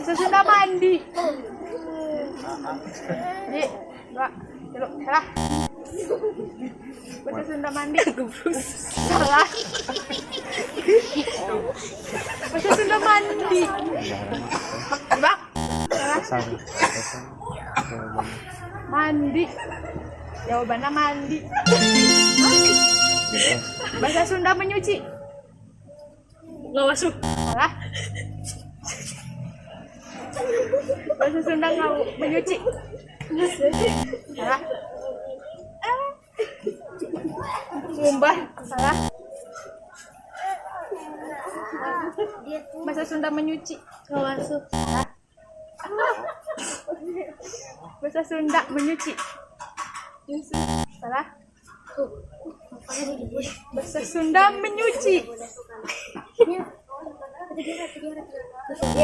Bahasa Sunda mandi. Ji, dua, tilu, salah. Bahasa Sunda mandi. Salah. Bahasa Sunda mandi. Tebak. Salah. Mandi. Jawabannya mandi. Bahasa Sunda menyuci. Ngawasuh. Salah. Bahasa Sunda nggak menyuci. Salah. Ngumbah. Salah. Bahasa Sunda menyuci. Ngawasuh. Salah. Bahasa Sunda menyuci. Salah. Bahasa Sunda menyuci.